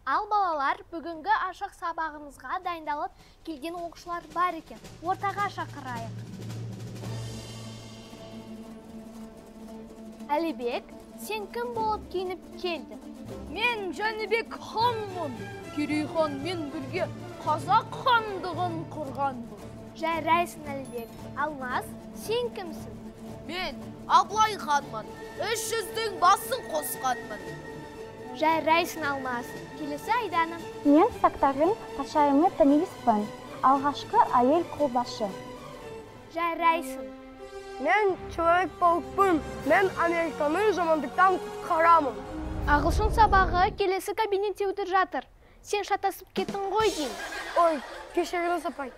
Ал балалар, бүгінгі ашық сабағымызға дайындалып келген оқушылар бар екен. Ортаға шақырайық. Әлібек, сен кім болып киініп келдің? Мен Жәнібек ханмын. Керей ханмен бірге қазақ хандығын құрғанмын. Жарайсың, Әлібек. Алмас, сен кімсің? Мен Абылай ханмын. 300-дің басын қосқанмын. Жарайсың, Алмас. Келесі Айдана. Мен Сақтардың патшайымы Томириспін. Алғашқы әйел қолбасшы. Жарайсың. Мен Человек-паукпын. Мен Американы жамандықтан құтқарамын. Ағылшын сабағы келесі кабинетте өтіп жатыр. Сен шатасып кеттің ғой деймін. Ой, кешіріңіз, апай.